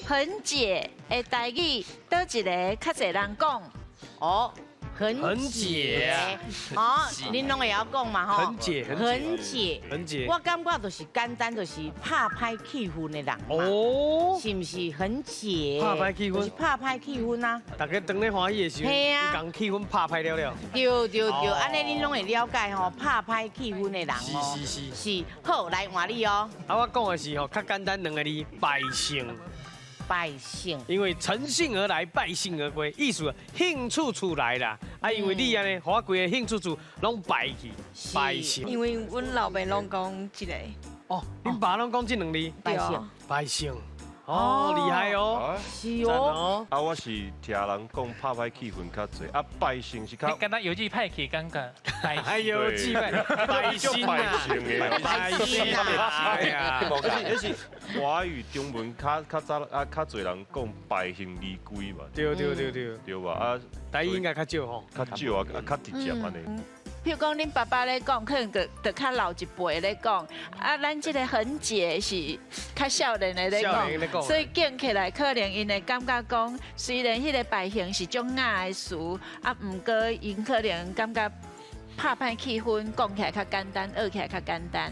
橫解的台語，佗一个較濟人講？哦，橫解，哦，恁攏會曉講嘛吼？橫解，橫解，橫解。我感覺就是簡單，就是拍歹氣氛的人嘛。哦，是毋是橫解？拍歹氣氛，就是拍歹氣氛啊！大家當咧歡喜的時候，共氣氛拍歹了了。對對對，按呢恁攏會了解吼，拍歹氣氛的人哦。是是是。是，好，來換你哦。啊，我講的是吼，較簡單兩個字，敗興。敗興，因為乘興而來，敗興而歸，意思興趣處來啦。啊，因為你按呢，予我規個興趣處攏敗去，敗興。因為阮老爸攏講這個。哦，恁爸攏講這兩字。敗興，敗興。哦，厲害哦，是哦。啊，我是聽人講拍歹氣氛較濟，啊，敗興是較。敢若藥劑歹去感覺。哎呦，劑歹，敗興啊，敗興啊，而且是華語中文較較早啊，較濟人講敗興而歸嘛。對對對對。對吧？啊，台語應該較少吼。較少啊，較直接按呢。譬如講，恁爸爸咧講，可能就就較老一輩咧講，啊，咱這个橫解是較少年的咧講，所以講起來可能𪜶會感覺講，雖然彼个敗興是足雅的詞，啊，毋過𪜶可能感覺拍歹氣氛，講起來較簡單，學起來較簡單。